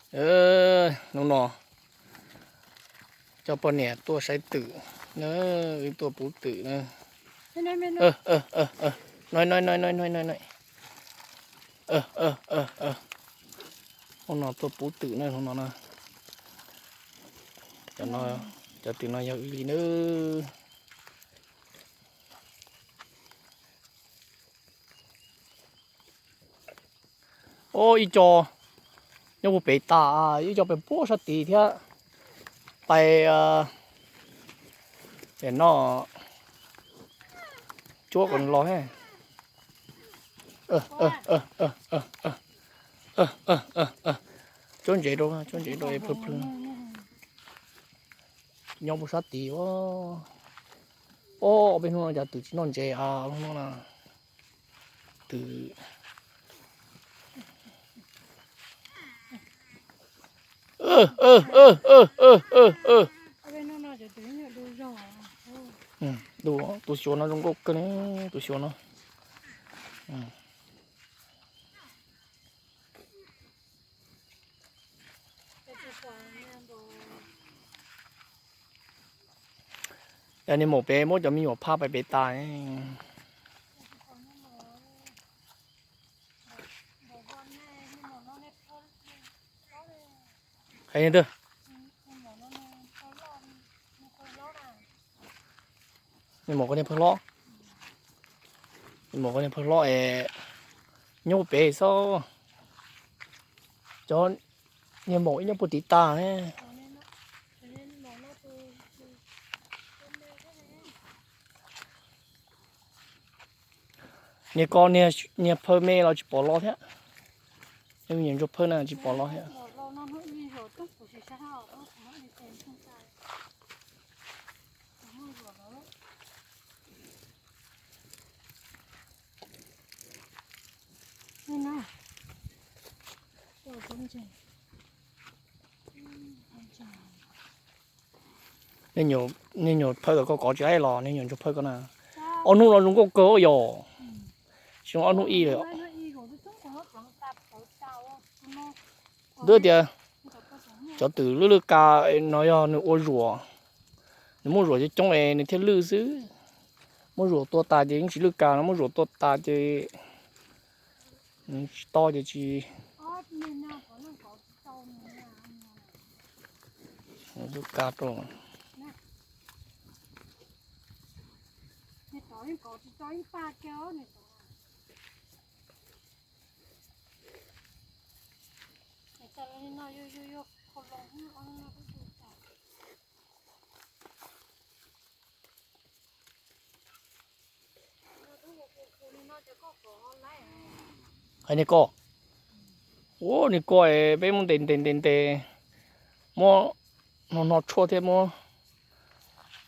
Hnub no coj poj niam tuaj saib twm na, wb tuaj pub twm na. No, no, no, no, no. Hnub no tuaj pub twm na, hnub no na. Cov no, cov twm no yog wb li na. Ib co nyob puag pem tas, ib co pem puag sab tid thiab. Pais, no, cuab kom los. Cuab ntsev rau, cuab ntsev rau es plhws plhws. Nyob puag sab tid. Ob peb hnub no cas twm tsis noj ntsev a, hnub no na. Twm. Tus xyuas no zoo nkauj kawg ne, tus xyuas no. Yog niag maum pem muab cov me nyuam phaj pais pem tas. Hais niag twg? Niag maum koj niag phawj hlob. Niag maum koj niag phawj hlob es nyob pem xwb. Cov niag maum ib nyob puag tid tas ne. Niag ko niag phawj me los tsis pom los thiab. Niag me nyuam ntsuag phawj na tsis pom los thiab. Niag nyuam phawj kom koj kov tsis laib los niag nyuam ntsuag phawj ko na. Ob hnub no zoo nkauj kawg yom. Tsis zoo ob hnub ib lawm. Twb tias cov twm lwj lwj kas no yog nws ua zuam, nws muaj zuam coob coob es nws thiaj lwj xwb. Muaj zuam tua tas ces yeej tsis lwj kas no, muaj zuam tua tas ces nws tsis to ces tsis lwj kas rau. Hais niag ko, ua niag ko es peb muab ntes ntes ntes ntes, muab hno hno tshuaj thiab muab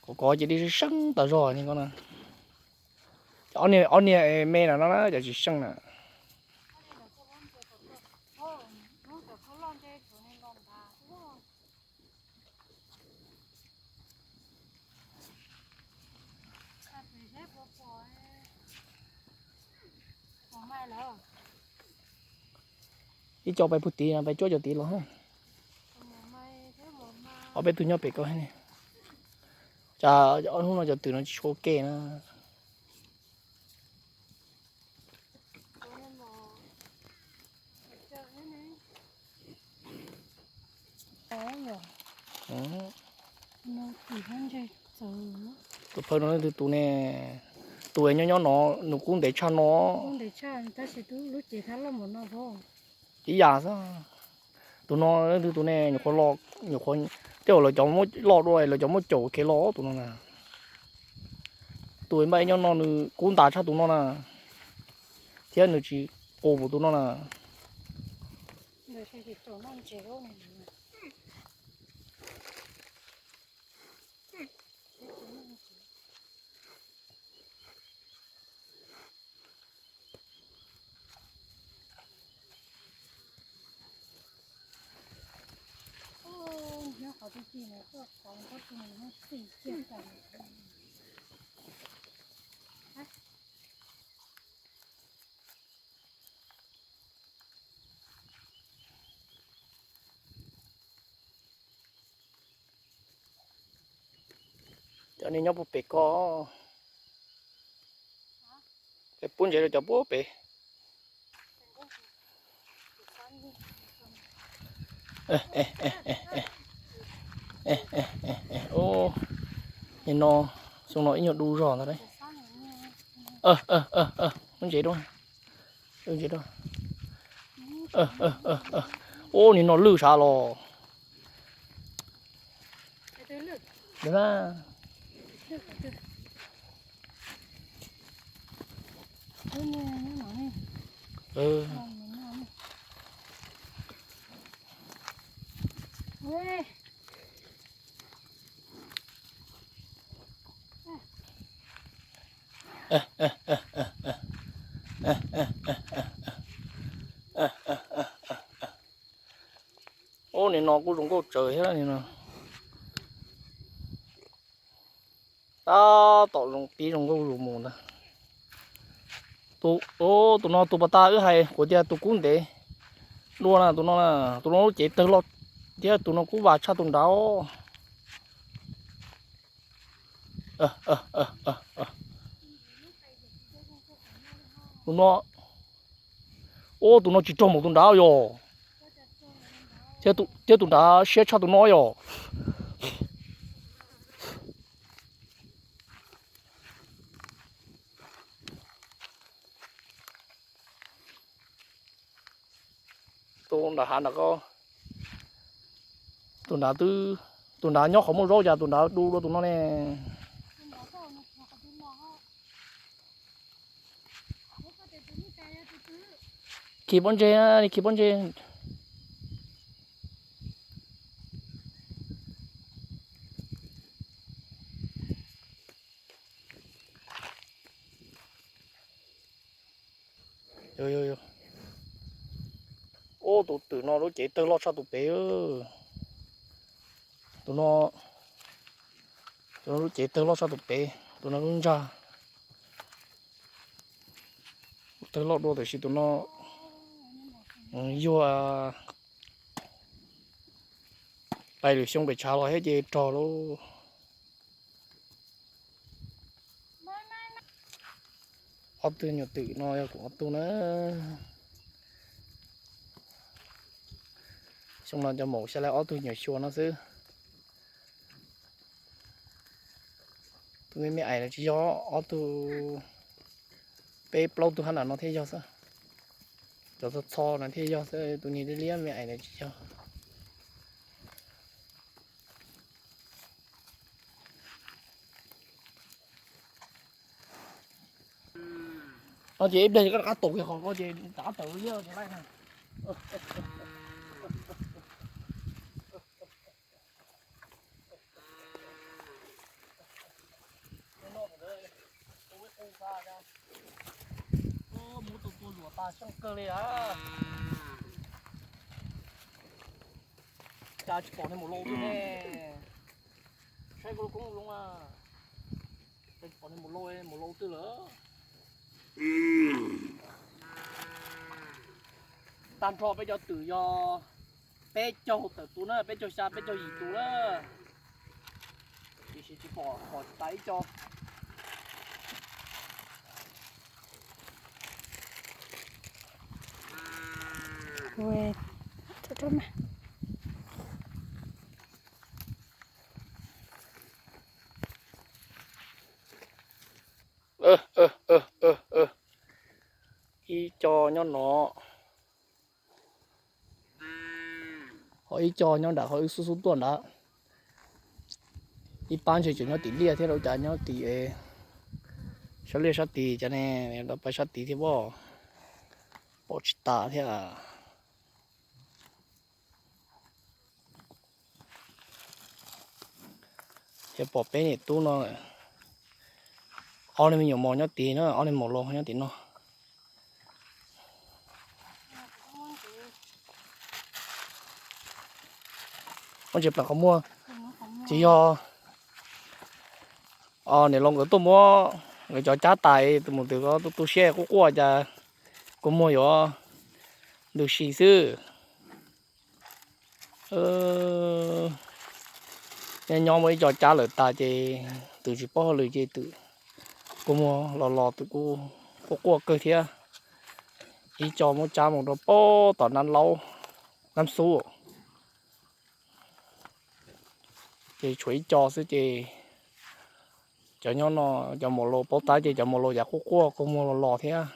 kov kov ces li seeb tas zog niag ko na. Ob niag me no na cov tsis seej na. Ib co pais puag tid no, pais cuab cov tid los. Ob peb tug nyob pem ko. Cas ob hnub no cov twm no tsis tshua ua ke na. Tus phawj no leej twg tus ne? Tus nyob nyob no, nws kub ntev tshaj no. Ib yam xwb. Tus no leej twg tus ne, nyuam qhuav, nyuam qhuav, tej zaum lawv cov muab loj dua lawv cov muab caum khiav los tus no na. Tus npaj nyob no nws kub ntas tshaj tus no na, thiab nws tsis qus tus no na. Cov niag nyob puag pem ko, peb pub ntsev rau cov puag pem. Nim no, xyoo no ib nyuag du zog ntag. Pub ntsev rau, pub ntsev rau. Ub, nim no lwj sav los. Ub, nim no kuj zoo nkauj tsawv thiab nim no. Tab tom zoo pib zoo nkauj zus mus ntag. Tus, tus no tus pas tas wb hais kuv tias tus kub ntev dua na, tus no, tus no lub cev tawg loj thiab tus no kub vas tshaj tus nrad. Tus no, ub, tus no tsis raug npaum tus nrad yog, thiab tus nrad siab tshaj tus no yog. Tus nrad hav nrad ko, tus nrad twb, tus nrad nyob qhov muaj zaub cas tus nrad du dua tus no ne. Khi pob ntseg, khi pob ntseg. Ub, tus twm no lub cev tawg loj tshaj tus pem. Tus no, tus no lub cev tawg loj tshaj tus pem, tus no lub ntsag tawg loj dua tiam sis tus no yuag pais lwm xyoo pem tshav los thiab ces rog lauj. Ob tug nyuam twm no yog kuv ob tug na. Xyoo no cov maum xya lab ob tug nyuam xyuas no xwb. Tus me me ais no tsis yog, ob tug, peb plaub tug hab nram no thiaj yog xwb. Cov txho txho no thiaj yog xwb, tus niag liab liab me ais no tsis yog. No ces ib pliag koj rov qab tus kiag qhov ko ces rov qab tawm liab ces laij na. Muab tua tua zuam tas xyoo kawg li a. Cas tsis pom niag maum laus twg ne. Saib koj lub koob loo a. Cas tsis pom niag maum laus, maum laus twg lawm. Tag nrho peb cov twm yog peb caug tawm tus na, peb caug xya peb caug yim tus na. Tiam sis tsis pom, pom tsis tas ib co. Ib co nyob no, ho ib co nyob nram qhov wb xub xub tuaj nrad. Ib pab ntshe tseem nyob tim liaj thiab, ua cas nyob tim sab liaj sab tid cas ne, pais sab tid thiab pob, pom tsis tas thiab. Ces pom peb niam tub no, ob niag me nyuam mos nyob tid na, ob niag maum laus nyob tim no. Ua ntsis plam qhov muag, tsis yog, niam laus nkawd tuaj muab nkawd cov cab tais tus mus twg ko tu tu siab quaj quaj cas kua muag yuav ntws si xwb. Nyob nyob muaj ib co cab lawm tas ces twb tsis paub hauj lwm ces twb kua muag los los twb kuj quaj quaj kawg thiab. Ib co muab cab mus rau pem tom Nab Laub, Nab Xub, ces tshuav ib co xwb ces cov nyob no, cov maum laus paub tab ces cov maum laus yav quaj quaj kua muag los los thiab.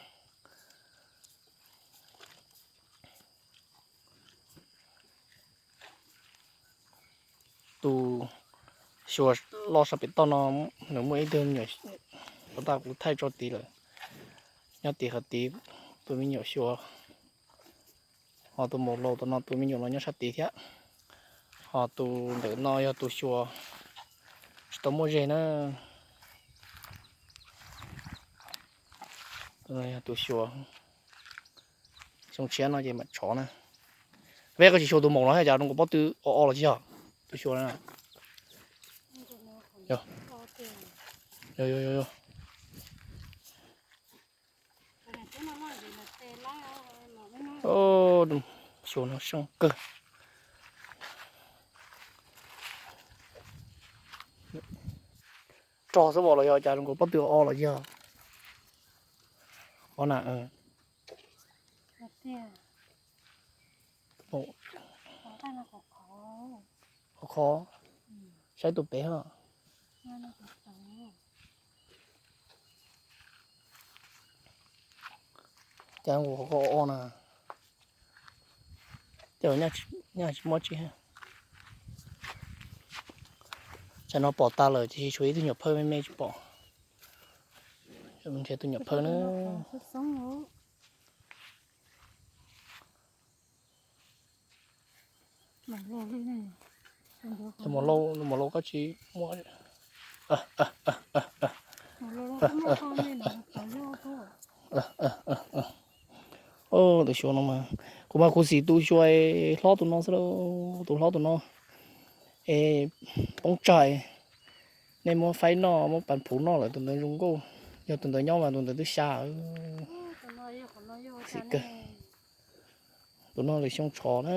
Tus xyuas loj sab pem toj no nws muaj ib tug me nyuam, ua ntej kuv thaij tso tid lawm, nyob tid qhov tid, tus me nyuam xyuas. Ho tus maum laus tom no tus me nyuam los nyob sab tid thiab. Ho tus ntawm no yog tus xyuas tsis tau muaj ze na. Tus xyuas, xyoo tshiab no ces mam tshov na. Peb koj tsis xyuas tus maum no thiab, cas zoo nkaus pob tw o o los tsis yog tus xyuas na. Yog, yog, yog, yog. Xyuas no seej kawg. Rog xwb los yog cas zoo nkaus pob tw o o los yog. Qhov na, qhov qhov, saib tus pem ho. Cas zoo nkaus qhov o o na. Tej nyaj tsis muaj tsi. Tsam no pom tas lawm ces tshuav ib tug nyuam phawj me me tsis pom. Nrhiav tus nyuam phawj na. Tus maum laus, maum laus koj tsis muaj. Tus xyuas no mas kuv mas kuv xim tus xyuas hlob tus no xwb lauj, tus hlob tus no es poob tsag. Nej muab faib noj, muab pas phuv noj lawm tus ntawd zoo nkauj. Yog tus ntawd nyob mas tus ntawd twb xya. Xim kawg. Tus no lawm xyoo tshov na.